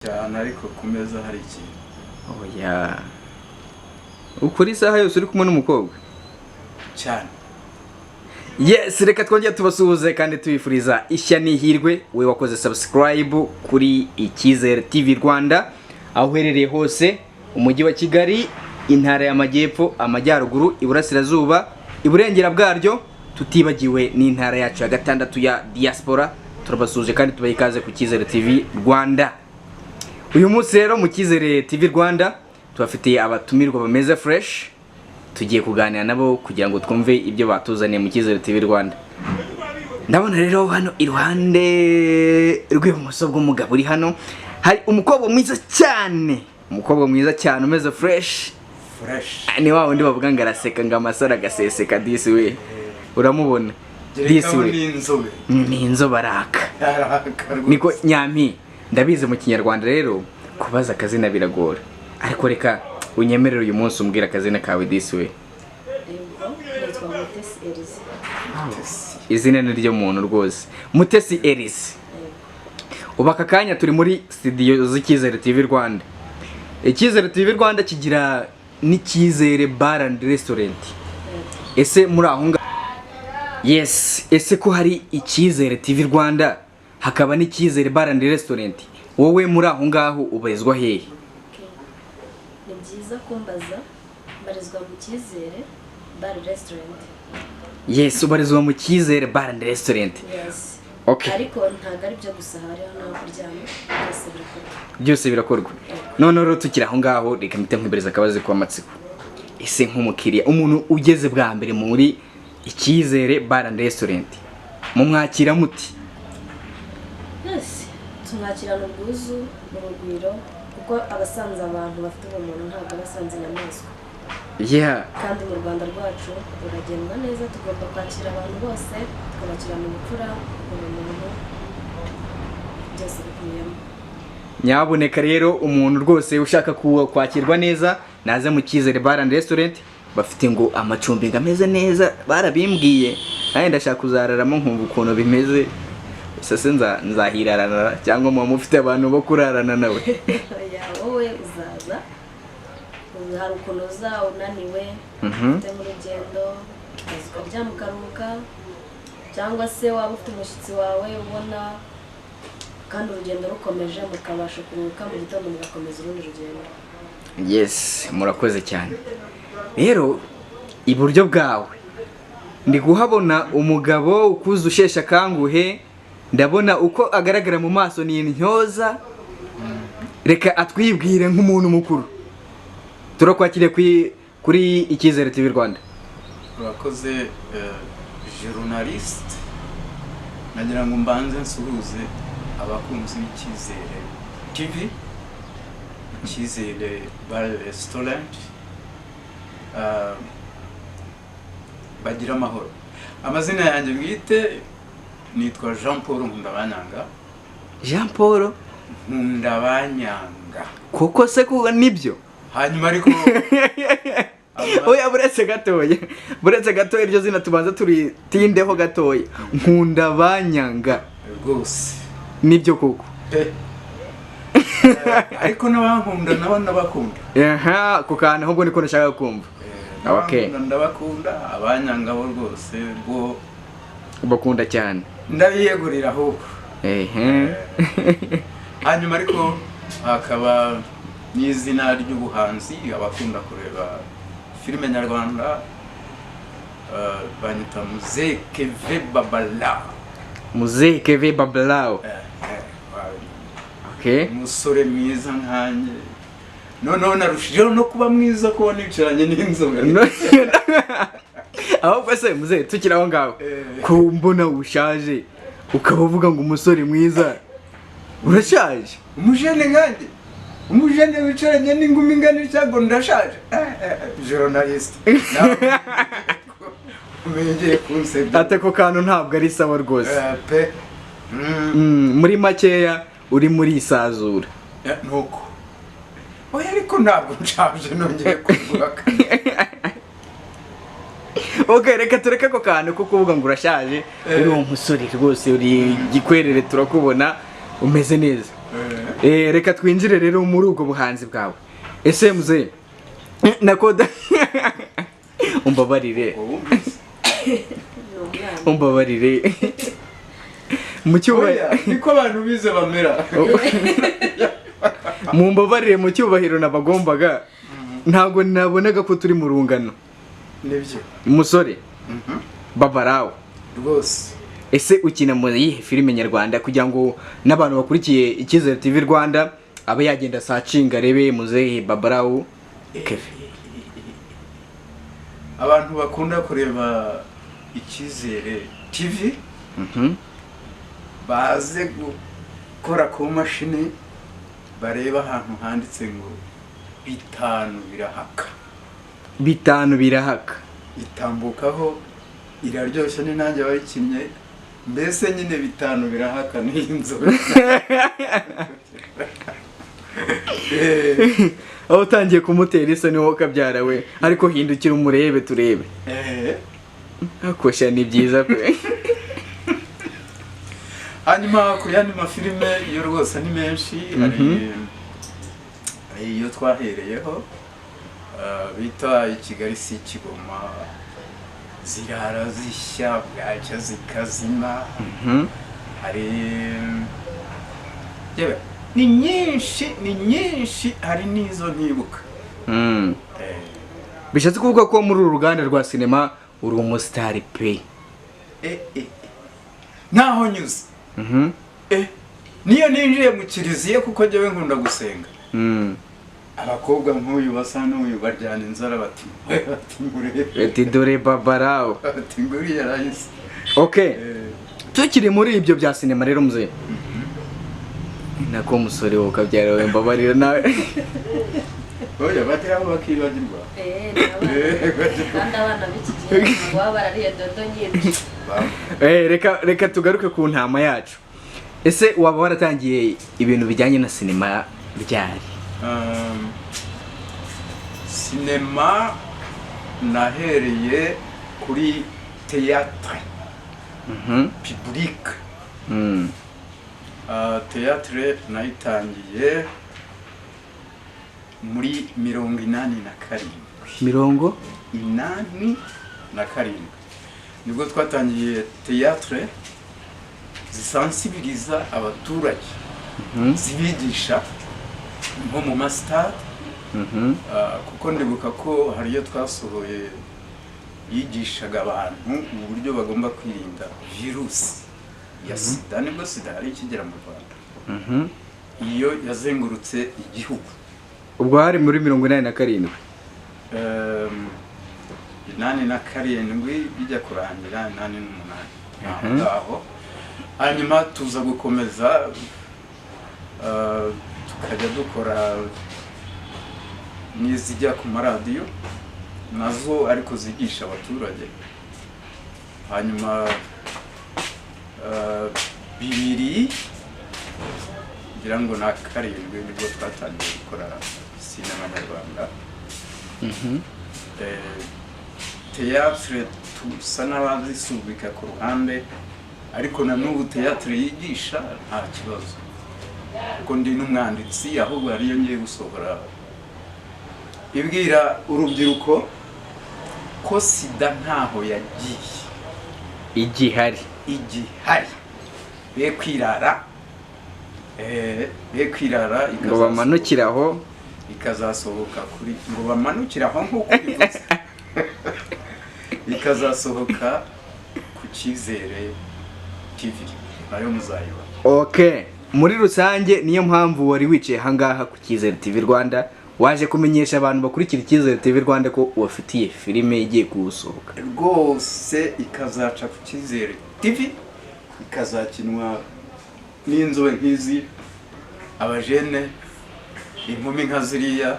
Cyane, ariko ku meza hari ikintu. Oya, ukora isaha yose uri kumwe n'umukobwa? Cyane. Yes, reka twongere tubasuhuze kandi tubifuriza ishya n'ihirwe. We wakoze subscribe kuri Icyizere TV Rwanda, aho uherereye hose, umujyi wa Kigali, intara y'Amajyepfo, Amajyaruguru, Iburasirazuba, Iburengera bwaryo, tutibagiwe n'intara yacu ya gatandatu ya diaspora, turabasuhuje kandi tubaha ikaze ku Cyizere TV Rwanda. Uyu munsi rero mu Cyizere TV Rwanda tubafitiye abatumirwa bameze fresh. Tugiye kuganira nabo kugira ngo twumve ibyo batuzaniye mu Cyizere TV Rwanda. Ndabona rero hano iruhande rw'ibumoso bw'umugabo uri hano hari umukobwa mwiza cyane, umukobwa mwiza cyane umeze fresh. Fresh. Ni wa wundi bavuga ngo araseka ngo amasaro agaseseka. Disi we, uramubona disi Gerekaho we. N'inzobe. Ni inzobe, araka. Araka rwose. Niko nyampi, ndabizi mu Kinyarwanda rero kubaza akazina biragora, ariko reka unyemerere uyu munsi umbwire akazina kawe, disi we. Yego, nitwa Mutesi Elize. Mutesi. Izina ni ryo muntu rwose, Mutesi Elise. Ubu aka kanya turi muri studio z'Icyizere TV Rwanda. Icyizere TV Rwanda kigira n'Icyizere Bar and Restaurant. Ese muri aho ngaho, yes, ese ko hari Icyizere TV Rwanda hakaba n'Icyizere Bar and Restaurant, wowe muri aho ngaho ubarizwa hehe? Okay. Ni byiza kumbaza. Mbarizwa mu Cyizere Bar Restaurant. Yes, ubarizwa mu Cyizere Bar and Restaurant. Yes. Okay. Ariko ntabwo ari byo gusa, hariho n'aho kuryama, byose birakorwa. Byose birakorwa. Noneho rero tukiri aho ngaho, reka mpite nkwibariza akabazo k'amatsiko. Ese nk'umukiriya, umuntu ugeze bwa mbere muri Icyizere Bar and Restaurant, mumwakira muti? Yes, tumwakirana ubwuzu, urugwiro, kuko abasanze abantu bafite ubumuntu, ntabwo abasanze inyamaswa. Kandi mu Rwanda rwacu ruragendwa neza, tugomba kwakira abantu bose, tukabakirana ubupfura, ubumuntu, byose bikubiyemo. Nyabuneka rero, umuntu rwose ushaka kwakirwa neza naze mu Cyizere Bar and Restaurant. Bafite ngo amacumbi ngo ameze neza, barabimbwiye, nanjye ndashaka kuzararamo nkumva ukuntu bimeze. Gusa se nzahirarana cyangwa muba mufite abantu bo kurarana nawe? Ya, wowe uzaza, hari ukuntu uza unaniwe, ufite nk'urugendo, ukaza ukaryama ukaruhuka, cyangwa se waba ufite umushyitsi wawe ubona kandi urugendo rukomeje, mukabasha kuruhuka, mu gitondo mugakomeza urundi rugendo. Yes, murakoze cyane. Rero iburyo bwawe ndi kuhabona umugabo ukuze usheshe akanguhe. Ndabona uko agaragara mu maso ni intyoza. Reka atwibwire nk'umuntu mukuru. Turakwakiriye kuri Icyizere TV Rwanda. Urakoze, journaliste. Nagira ngo mbanze nsuhuze abakunzi b'Icyizere TV, Icyizere Bar Restaurant, bagira amahoro. Amazina yanjye bwite nitwa Jean Paul Nkundabanyanga. Jean Paul Nkundabanyanga. Koko se kuko nibyo? Hanyuma ariko Oya, buretse gatoya, buretse gatoya, iryo zina tubanza turitindeho gatoya. Nkundabanyanga. Rwose. Nibyo koko? Pe. Ariko n'abankunda nabo ndabakunda. Aha, ako kantu ahubwo niko nashaka kumva. N'abankunda ndabakunda, abanyanga bo rwose bwo Bakunda cyane. Ndabiyegurira ahubwo. Hanyuma ariko hakaba n'izina ry'ubuhanzi. Abakunda kureba filime nyarwanda banyita Muzee Keve Babala. Muzee Keve Babalawo. Umusore mwiza nkanjye noneho narushijeho no kuba mwiza kuba nicaranye n'inzobe. Ahubwo se muzehe, tukiri aho ngaho, ko mbona ushaje ukaba uvuga ngo umusore mwiza, urashaje? Umujene nkanjye, umujene wicaranye n'ingumi ingana itya ngo ndashaje? Journaliste, nawe umenyeye kunsebya. Ate ako kantu ntabwo ari sawa rwose. Pe. Muri makeya uri muri isazura. Nuko oya, ariko ntabwo nshaje, nongeye kuvuga. Okay, reka tureke ako kantu ko kuvuga ngo urashaje. Uri umusore rwose, uri gikwerere, turakubona umeze neza. Reka twinjire rero muri ubwo buhanzi bwawe. Ese muzehe nakoda, umbabarire. Wumvise? Ni umwana. Umbabarire mu cyubahiro. Oya, niko abantu bize bamera. Mumbabarire, mu cyubahiro nabagombaga, ntabwo nabonaga ko turi mu rungano. Nibyo. Umusore Babarawo. Rwose. Ese ukina mu yihe filime nyarwanda, kugira ngo n'abantu bakurikiye Icyizere TV Rwanda abe yagenda searchinga arebe muzehe Babarawo Kevin? Abantu bakunda kureba Icyizere TV baze gukora ku mashini, bareba ahantu handitse ngo "Bitanu birahaka". "Bitanu birahaka". Itambukaho, iraryoshye, ni nanjye wayikinnye. Mbese nyine "Bitanu birahaka" ni inzobe. Aho utangiye kumutera isoni wowe kabyara we, ariko hindukira umurebe turebe. Akosha ni byiza pe. Hanyuma ku yandi mafilime yo rwose ni menshi. Hari iyo twahereyeho bita "Kigali si Kigoma", zirara zishya bwacya zikazima. Hari, yewe, ni nyinshi, ni nyinshi, hari n'izo ntibuka. Bishatse kuvuga ko muri uru ruganda rwa sinema uri umusitari pe. Ntaho nyuze. Niyo ninjiye mu kiliziya, kuko njyewe nkunda gusenga, abakobwa nk'uyu basa n'uyu baryana inzara, bati "Murebe." Ati "Dore Babarawo." Bati "Nguriya arahise." Okay, tukiri muri ibyo bya sinema rero, muzehe, nako musore wowe ukabyara we, mbabarira nawe. Oya, bageraho bakibagirwa. Ni abana. Kandi abana b'iki gihe ntabwo baba barariye dodo nyinshi. Reka tugaruke ku ntama yacu. Ese waba waratangiye ibintu bijyanye na sinema ryari? Sinema nahereye kuri théâtre public. Théâtre nayitangiye muri 87. Mirongo 87 nibwo twatangiye théâtre zisansibiriza abaturage, zibigisha nko mu masitade. Kuko ndibuka ko hari iyo twasohoye yigishaga abantu uburyo bagomba kwirinda virusi ya sida, nibwo sida yari ikigera mu Rwanda. Iyo yazengurutse igihugu. Ubwo hari muri 87? 87 bijya kurangira, 88 aho ngaho. Hanyuma tuza gukomeza, tukajya dukora n'izijya ku maradiyo nazo, ariko zigisha abaturage. Hanyuma bibiri ngira ngo na karindwi nibwo twatangiye gukora sinema nyarwanda. Théâtre tusa n'abazisubika ku ruhande, ariko na n'ubu théâtre yigisha nta kibazo, kuko ndi n'umwanditsi. Ahubwo hariyo ngiye gusohora ibwira urubyiruko ko sida ntaho yagiye. Igihari. Igihari, be kwirara, be kwirara. Ngo bamanukire aho. Ikazasohoka kuri, ngo bamanukire aho nk'uko bivuze, ikazasohoka ku Cyizere TV, nayo muzayibona. Okay, muri rusange niyo mpamvu wari wicaye ahangaha ku Cyizere TV Rwanda, waje kumenyesha abantu bakurikira Icyizere TV Rwanda ko ubafitiye filime igiye kuwusohoka. Rwose ikazaca ku Cyizere TV, ikazakinwa n'inzobe nk'izi, abajene, inkumi nka ziriya.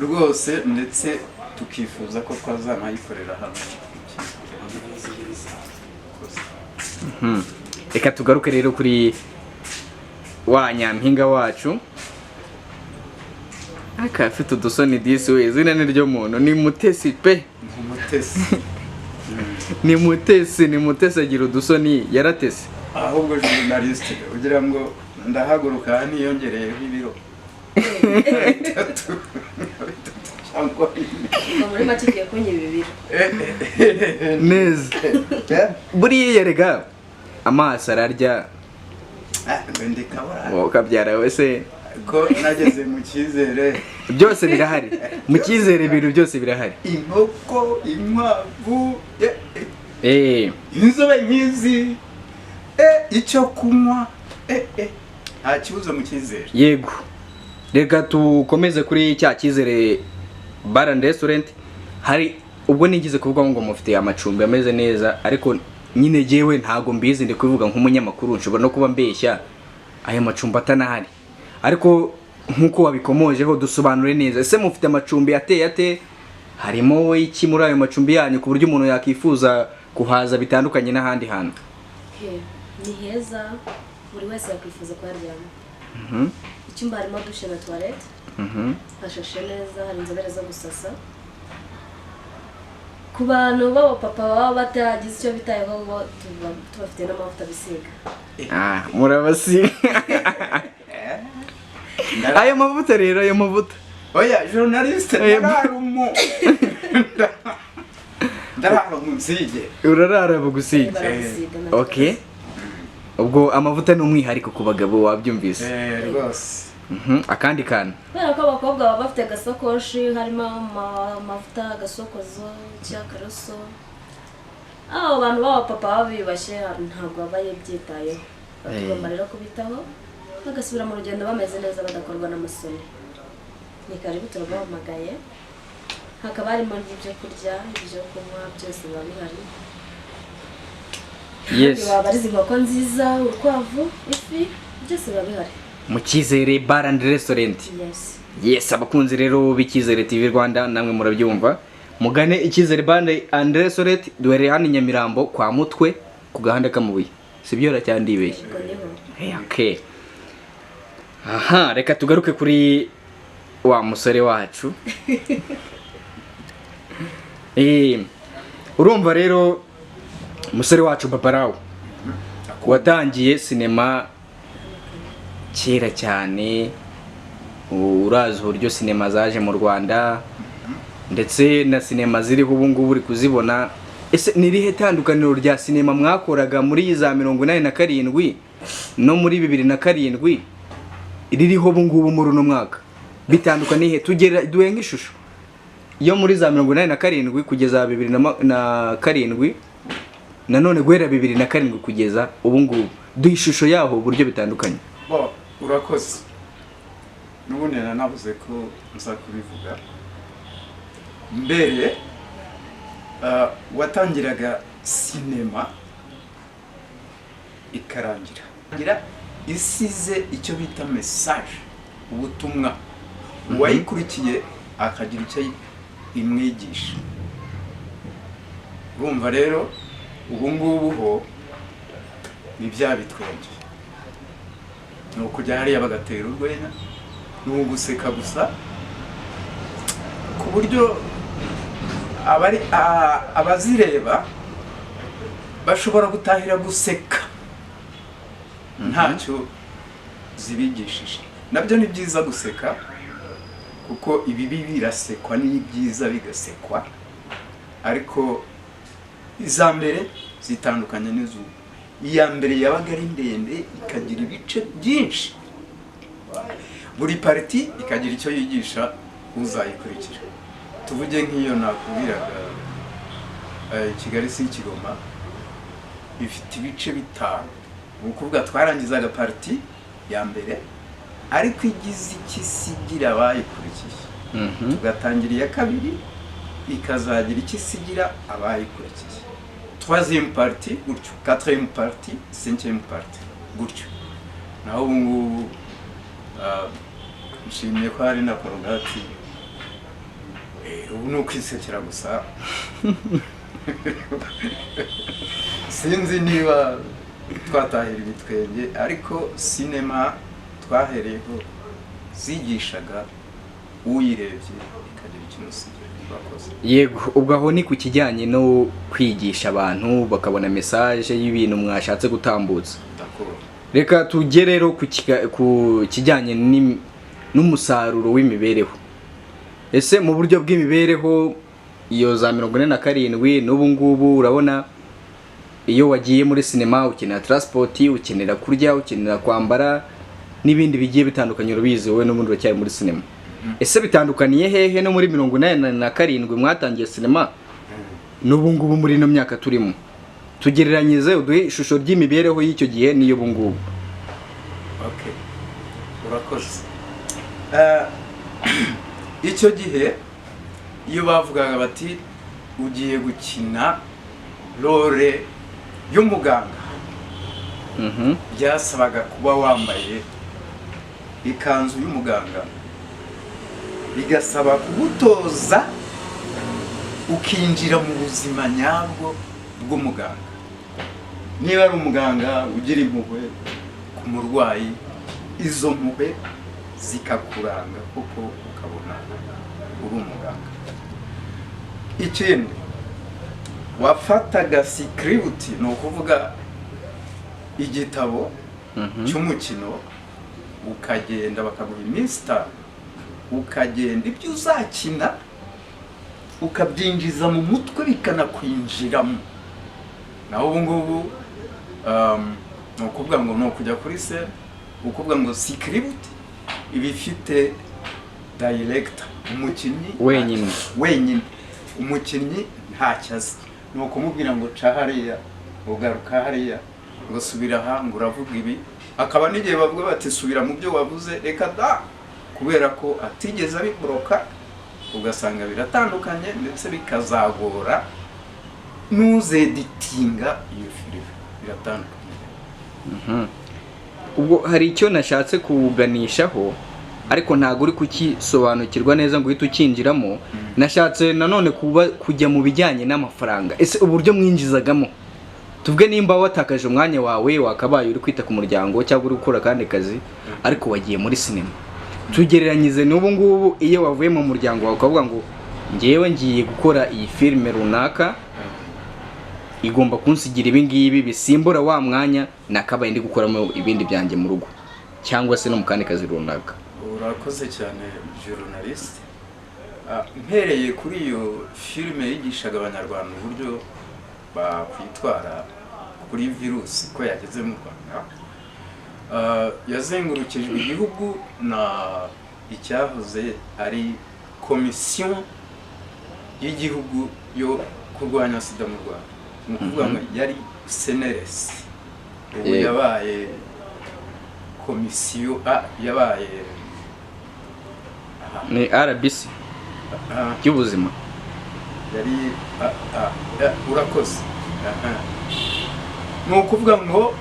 Rwose ndetse tukifuza ko twazanayikorera hano ku Cyizere. Reka tugaruke rero kuri wa nyampinga wacu aka afite udusoni disi we. Izina ni ryo muntu, ni Mutesi pe. Umutesi. Ni Mutesi, ni Mutesi, agira udusoni, yaratese. Ahubwo journaliste ugira ngo Ndahaguruka niyongereyeho ibiro 3, 3 cyangwa 4. Ubwo muri make ugiye kunyiba ibiro. Neza. Buriya rega amaso ararya. Ndikabura. Wowe ukabyara wese. Ko nageze mu Cyizere. Byose birahari mu Cyizere, ibintu byose birahari. Inkoko, inkwavu, inzobe nk'izi, icyo kunywa, nta kibuzo mu Cyizere. Yego, reka tukomeze kuri cya Cyizere Bar and Restaurant. Hari ubwo nigeze kuvuga ngo mufite amacumbi ameze neza, ariko nyine jyewe ntago mbizi, ndi kubivuga nk'umunyamakuru, nshobora no kuba mbeshya aya macumbi atanahari. Ariko nk'uko wabikomojeho, dusobanure neza: ese mufite amacumbi ateye ate? Harimo iki muri ayo macumbi yanyu ku buryo umuntu yakwifuza kuhaza bitandukanye n'ahandi hantu? Okay. Ni heza, buri wese yakwifuza kuharyama. Icyumba harimo douche na toilette, hashashe neza, hari inzobere zo gusasa. Ku bantu b'abapapa baba batagize icyo bitayeho ngo tuba tubafite n'amavuta bisiga. Ah, murabasiga ayo mavuta rero, ayo mavuta. Oya, journaliste, ndarara umusige. Urarara bugusiga. Baragusiga nta Okay, ubwo amavuta ni umwihariko ku bagabo, wabyumvise. Eh, rwose. Akandi kantu? Kubera ko abakobwa baba bafite agasakoshi harimo amavuta, agasokozo cyangwa akaroso, abo bantu b'abapapa baba biyubashye ntabwo baba yabyitayeho. Tugomba rero kubitaho bagasubira mu rugendo bameze neza, badakorwa n'amasoni. Ni karibu, turabahamagaye. Hakaba harimo n'ibyo kurya, ibyo kunywa, byose biba bihari. Wabariza inkoko nziza, urukwavu, ifi, byose biba bihari. Mu Cyizere Bar and Restaurant. Yes. Yes, abakunzi rero b'Icyizere TV Rwanda, namwe murabyumva, mugane Icyizere Bar and Restaurant. Duherereye hano i Nyamirambo kwa Mutwe, ku gahanda k'amabuye, sibyo? Cyandibeshye? Ubwo niho. Okay, aha reka tugaruke kuri wa musore wacu. Urumva rero umusore wacu Babarawo watangiye sinema kera cyane, urazi uburyo sinema zaje mu Rwanda, ndetse na sinema ziriho ubu ngubu uri kuzibona. Ese ni irihe tandukaniro rya sinema mwakoraga muri za 87 no muri 2007 ririho ubu ngubu muri uno mwaka? Bitandukaniye he? Tugera duhe nk'ishusho yo muri za 87 kugeza 2007, nanone guhera 2007 kugeza ubu ngubu, duhe ishusho yaho uburyo bitandukanye. Bo, urakoze. N'ubundi nanabuze ko nza kubivuga mbere. Watangiraga sinema ikarangira isize icyo bita message, ubutumwa, uwayikurikiye akagira icyo imwigisha. Urumva rero ubu ngubu ho ni bya bitwenge, ni ukujya hariya bagatera urwenya, ni uguseka gusa, ku buryo abari abazireba bashobora gutahira guseka ntacyo zibigishije. Nabyo ni byiza guseka, kuko ibibi birasekwa n'ibyiza bigasekwa, ariko iza mbere zitandukanye n'izubu. Iya mbere yabaga ari ndende, ikagira ibice byinshi, buri partie ikagira icyo yigisha uzayikurikira. Tuvuge nk'iyo nakubwiraga, Kigali si Ikigoma, ifite ibice bitanu. Ni ukuvuga twarangizaga partie ya mbere ariko igize icyo isigira abayikurikiye, tugatangira iya kabiri ikazagira icyo isigira abayikurikiye, troisième partie gutyo, quatrième partie, cinquième partie gutyo. Naho ubu ngubu, nshimye ko hari na Colgate. Ubu ni ukwisekera gusa. Sinzi niba twatahira ibitwenge, ariko sinema twahereyeho zigishaga uyirebye ikagira ikimusigira. Bakoze. Yego, ubwo aho ni ku kijyanye no kwigisha abantu bakabona message y'ibintu mwashatse gutambutsa. D'accord. Reka tujye rero ku kijyanye n'umusaruro w'imibereho. Ese mu buryo bw'imibereho, iyo za 47 n'ubu ngubu, urabona iyo wagiye muri sinema ukenera transport, ukenera kurya, ukenera kwambara n'ibindi bigiye bitandukanye, urabizi wowe n'ubundi uracyari muri sinema. Ese bitandukaniye hehe no muri 87 mwatangiye sinema n'ubu ngubu muri ino myaka turimo? Tugereranyirize, uduhe ishusho ry'imibereho y'icyo gihe n'iyo ubu ngubu. Okay, urakoze. Icyo gihe iyo bavugaga bati ugiye gukina role y'umuganga, byasabaga kuba wambaye ikanzu y'umuganga, bigasaba kugutoza ukinjira mu buzima nyabwo bw'umuganga. Niba ari umuganga ugira impuhwe ku murwayi, izo mpuhwe zikakuranga kuko ukabona uri umuganga. Ikindi, wafataga script, ni ukuvuga igitabo cy'umukino, ukagenda bakaguha iminsi 5, ukagenda ibyo uzakina ukabyinjiza mu mutwe, bikanakwinjiramo. Naho ubu ngubu ni ukuvuga ngo ni ukujya kuri scène, ukuvuga ngo script iba ifite director, umukinnyi Wenyine. Wenyine, umukinnyi ntacyo azi, ni ukumubwira ngo ca hariya, ngo garuka hariya, ngo subira aha, ngo uravuga ibi. Hakaba n'igihe bavuga bati subira mu byo wavuze, reka da, kubera ko atigeze abiboroka, ugasanga biratandukanye, ndetse bikazagora n'uzeditinga iyo filime, biratandukanye. Ubwo hari icyo nashatse kuganishaho, ariko ntabwo uri kukisobanukirwa neza ngo uhite ukinjiramo. Nashatse nanone kuba kujya mu bijyanye n'amafaranga. Ese uburyo mwinjizagamo, tuvuge nimba watakaje umwanya wawe wakabaye uri kwita ku muryango cyangwa uri gukora akandi kazi, ariko wagiye muri sinema, tugereranyize n'ubu ngubu, iyo wavuye mu muryango wawe ukavuga ngo ngewe ngiye gukora iyi filime runaka, igomba kunsigira ibi ngibi bisimbura wa mwanya nakabaye ndi gukoramo ibindi byanjye mu rugo cyangwa se no mu kandi kazi runaka. Urakoze cyane, journaliste. Mpereye kuri iyo filime yigishaga Abanyarwanda uburyo bakwitwara kuri virusi ko yageze mu Rwanda, yazengurukijwe igihugu na icyahoze ari Komisiyo y'Igihugu yo kurwanya SIDA mu Rwanda, ni ukuvuga ngo yari CNLS, ubu yabaye komisiyo yabaye aha, Ni RBC y'ubuzima. Yari urakoze. Aha. Ni ukuvuga ngo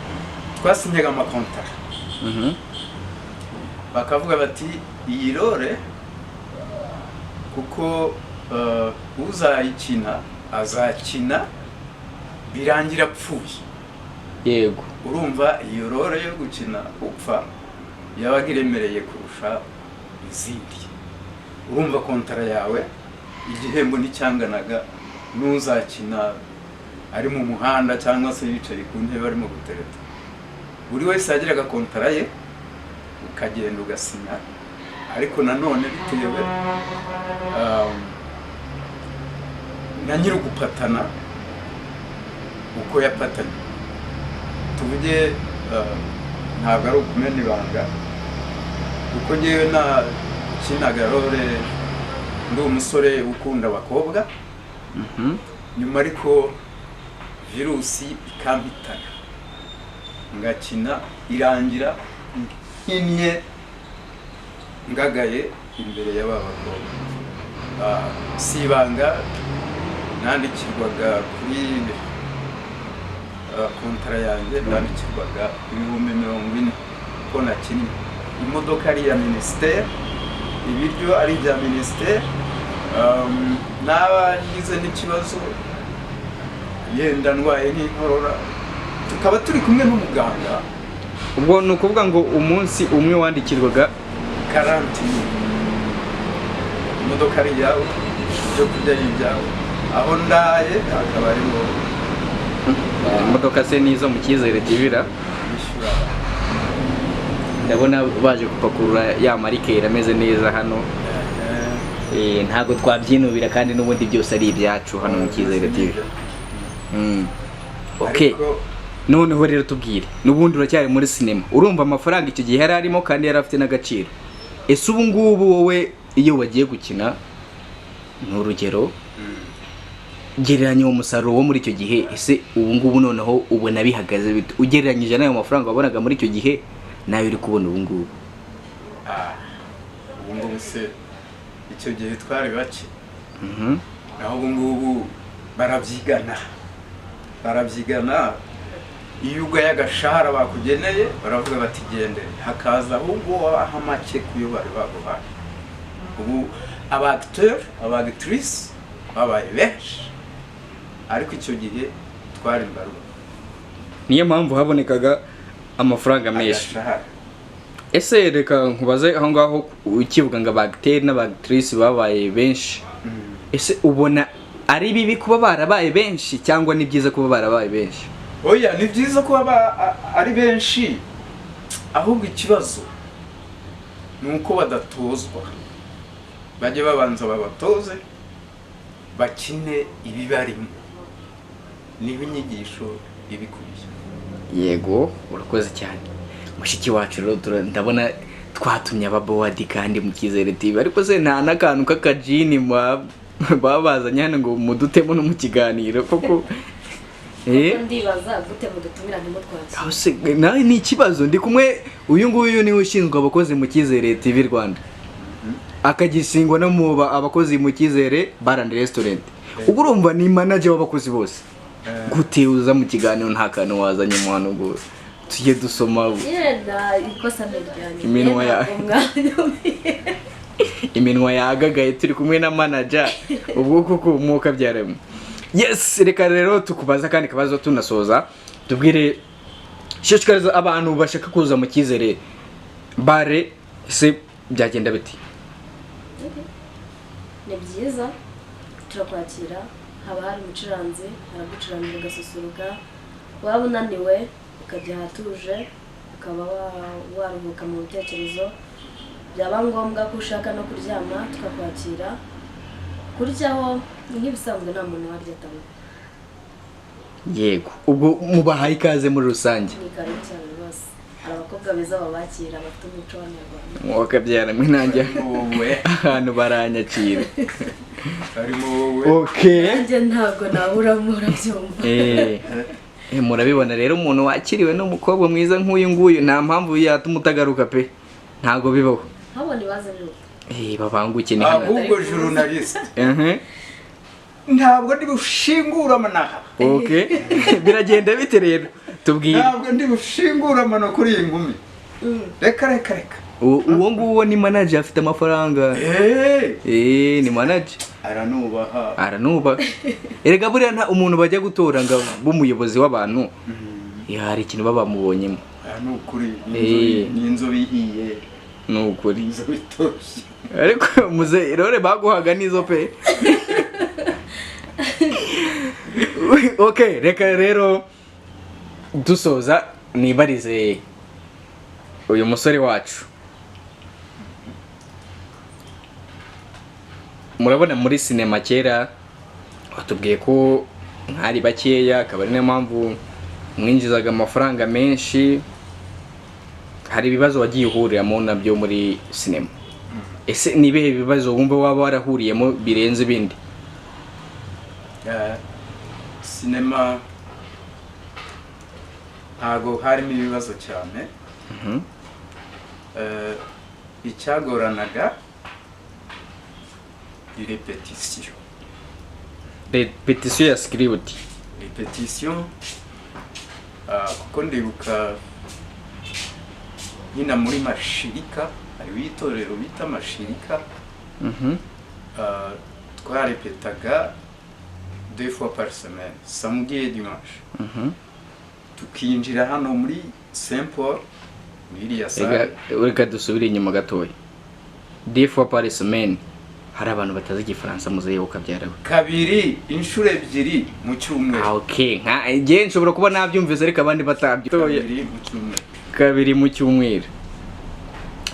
twasinyaga amakontara, bakavuga bati iyi role kuko uzayikina azakina birangira apfuye. Urumva iyo role yo gukina upfa yabaga iremereye kurusha izindi. Urumva kontara yawe igihembo nticyanganaga n'uzakina ari mu muhanda cyangwa se yicaye ku ntebe arimo gutereta. Buri wese yagiraga kontara ye, ukagenda ugasinya, ariko nanone bitewe na nyir'ugupatana uko yapatanye. Tuvuge ntabwo ari ukumena ibanga, kuko ngewe nakinaga role ndi umusore ukunda abakobwa, nyuma ariko virusi ikampitana, ngakina irangira nkinnye ngagaye imbere y'aba bakobwa. Si ibanga, nandikirwaga kuri kontara yanjye, nandikirwaga 40,000 ko nakinnye. Imodoka ari iya minisiteri, ibiryo ari ibya minisiteri, naba ngize n'ikibazo yenda ndwaye nk'inkorora, tukaba turi kumwe n'umuganga. Ubwo ni ukuvuga ngo umunsi umwe wandikirwaga 40,000, imodoka ari iyawe, ibyo kurya ari ibyawe, aho ndaye akaba ariho. Imodoka se nizo mu Cyizere TV ra? Bishyura. Ndabona baje gupakurura ya ma liqueur ameze neza hano. Ntabwo twabyinubira, kandi n'ubundi byose ari ibyacu hano mu Cyizere TV. Okay. Ariko Noneho rero tubwire, n'ubundi uracyari muri sinema, urumva amafaranga icyo gihe yari arimo kandi yari afite n'agaciro. Ese ubu ngubu wowe iyo wagiye gukina, ni urugero, gereranya uwo musaruro wo muri icyo gihe, ese ubu ngubu noneho ubona bihagaze bite ugereranyije n'ayo mafaranga wabonaga muri icyo gihe nayo uri kubona ubu ngubu? Ah, ubu ngubu se, icyo gihe twari bake, naho ubu ngubu barabyigana, barabyigana. Iyo ugaye agashahara bakugeneye, baravuga bati gendere, hakaza ahubwo wabaha make kuyo bari baguhaye. Ubu aba acteur, aba actrice babaye benshi, ariko icyo gihe twari mbarwa. Niyo mpamvu habonekaga amafaranga menshi. Agashahara. Ese reka nkubaze aho ngaho, ukivuga ngo aba acteur n'aba actrice babaye benshi, ese ubona ari bibi kuba barabaye benshi cyangwa ni byiza kuba barabaye benshi? Oya, ni byiza kuba ari benshi, ahubwo ikibazo ni uko badatozwa. Bajye babanza babatoze bakine ibibarimo, niba inyigisho ibikwiye. Yego, urakoze cyane mushiki wacu. Rero ndabona twatumye ababowadi kandi mu Cyizere TV, ariko se nta n'akantu k'akajini baba bazanye hano ngo mudutemo no mu kiganiro koko? Kuko ndibaza gute mudutumira ntimutwakire? Aho se nawe ni ikibazo. Ndi kumwe, uyu nguyu niwe ushinzwe abakozi mu Cyizere TV Rwanda, akagishingwa no mu abakozi mu Cyizere Bar and Restaurant. Ubwo urumva ni manager w'abakozi bose. Gute uza mu kiganiro nta kantu wazanye mu hantu ngo tujye dusoma? Yenda ikosa ni iryanjye. Iminwa Yenda umwanya. Iminwa yagagaye, turi kumwe na manager, ubwo koko umwuka byaremwe. Yes, reka rero tukubaza kandi kabazo tunasoza. Tubwire, shishikariza abantu bashaka kuza mu Cyizere Bar, ese byagenda biti? Ni byiza, turakwakira. Haba hari umucuranzi, aragucurangira ugasusuruka. Waba unaniwe ukajya ahatuje, ukaba waruhuka mu bitekerezo. Byaba ngombwa ko ushaka no kuryama, tukakwakira. Kuryaho ni nk'ibisanzwe, nta muntu warya atanywa. Yego, ubwo mubahaye ikaze muri rusange. Ni karibu cyane rwose. Hari abakobwa beza babakira, bafite umuco w'Abanyarwanda. Mwakabyara mwe, nanjye Wowe. ahantu baranyakira. Harimo wowe. Okay. Nanjye ntabwo naburamo, urabyumva. Murabibona rero, umuntu wakiriwe n'umukobwa mwiza nk'uyu nguyu, nta mpamvu yatuma utagaruka pe, ntabwo bibaho. Habona ibaze nuko. Babanguke, ni hano. Ahubwo journaliste, ntabwo ndi bushingura amanaha. Okay, biragenda bite rero? Tubwire. Ntabwo ndi bushingura amano kuri iyi nkumi, reka reka reka. Uwo nguwo ni manager, afite amafaranga. Ni manager. Aranubaha. Aranuba erega. Buriya nta umuntu bajya gutora ngo b'umuyobozi w'abantu, hari ikintu baba bamubonyemo. Aya ni ukuri, ni ni inzobe ihiye. Ni ukuri. Ni inzobe itoshye. Ariko muze rore baguhaga nizo pe. Okay, reka rero dusoza nibarize uyu musore wacu. Murabona muri sinema kera watubwiye ko mwari bakeya, akaba ari nayo mpamvu mwinjizaga amafaranga menshi. Hari ibibazo wagiye uhuriramo nabyo muri sinema. Ese ni ibihe bibazo wumva waba warahuriyemo birenze ibindi? Sinema ntago harimo ibibazo cyane. Icyagoranaga ni répétition. Répétition ya script. Répétition, kuko ndibuka nyina muri Mashirika, hariho itorero bita Mashirika. Twarepetaga deux fois par semaine, samedi et dimanche. Tukinjira hano muri Saint Paul, muri iriya salle. Reka dusubire inyuma gatoya. Deux fois par semaine, hari abantu batazi igifaransa, muzehe ukabyara we. Kabiri, inshuro ebyiri mu cyumweru. Ah, okay, nka njye nshobora kuba nabyumvise ariko abandi batabyumvise. Kabiri mu cyumweru. Kabiri mu cyumweru.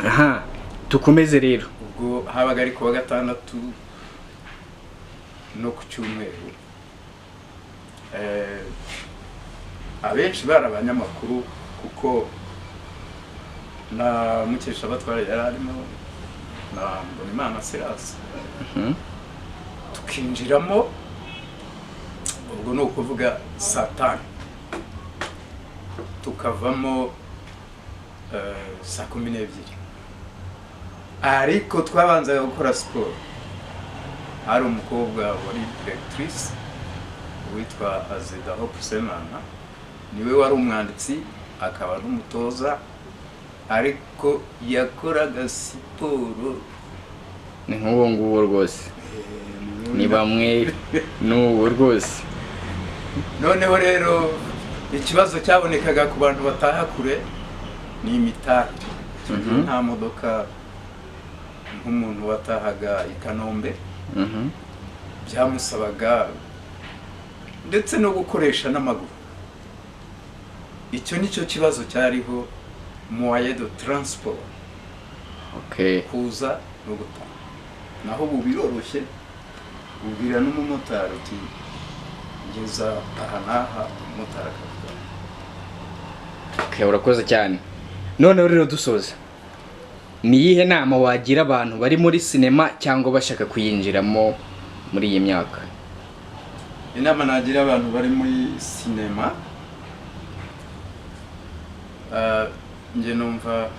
Aha, tukomeze rero. Ubwo habaga ari kuwa gatandatu no ku cyumweru. Abenshi bari abanyamakuru, kuko na Mukeshabatware yari arimo na Mbonimana Silas. Tukinjiramo, ubwo ni ukuvuga saa 5, tukavamo saa 12, ariko twabanzaga gukora siporo. Hari umukobwa wari directrice witwa Azida Hope Semana, niwe wari umwanditsi akaba n'umutoza, ariko yakoraga siporo. Ni nk'uwo nguwo rwose, ni bamwe n'ubu rwose. Noneho rero ikibazo cyabonekaga ku bantu bataha kure ni imitahire. Icyo gihe nta modoka, nk'umuntu watahaga i Kanombe byamusabaga ndetse no gukoresha n'amaguru. Icyo nicyo kibazo cyariho, moyen de transport, kuza no gutaha. Naho ubu biroroshye, ubwira n'umumotari uti: "Ngeza aha n'aha", umumotari akavuga. Okay, urakoze cyane. Noneho rero dusoza, ni iyihe nama wagira abantu bari muri sinema cyangwa bashaka kuyinjiramo muri iyi myaka? Inama nagira abantu bari muri sinema, njye numva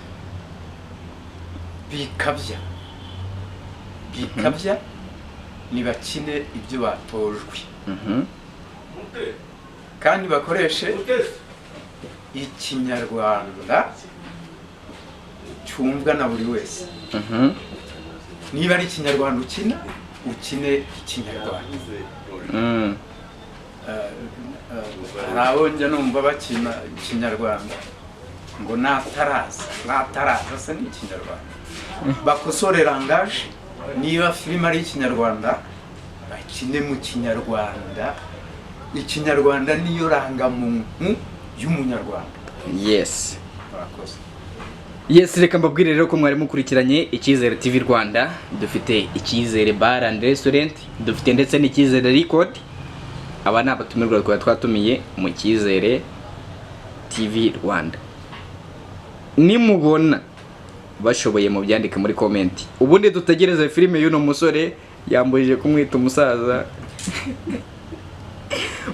bikabya bikabya, ntibakine ibyo batojwe kandi bakoreshe Ikinyarwanda cyumvwa na buri wese. Niba ari Ikinyarwanda ukina, ukine Ikinyarwanda. Hari abo njya numva bakina Ikinyarwanda ngo nataraza nataraza se ni Ikinyarwanda? Bakosore langage. Niba filime ari Ikinyarwanda, bakine mu Kinyarwanda. Ikinyarwanda niyo rangamuntu y'Umunyarwanda. Murakoze. Yes, reka mbabwire rero ko mwari mukurikiranye Icyizere TV Rwanda. Dufite Icyizere Bar and Restaurant, dufite ndetse n'Icyizere Record. Aba ni abatumirwa twari twatumiye mu Cyizere TV Rwanda. Nimubona bashoboye, mubyandike muri comment, ubundi dutegereze filime y'uno musore yambujije kumwita umusaza.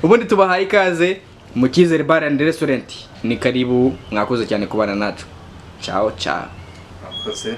Ubundi tubahaye ikaze mu Cyizere Bar and Restaurant, ni karibu. Mwakoze cyane kubana natwe. Ciao ciao. Murakoze.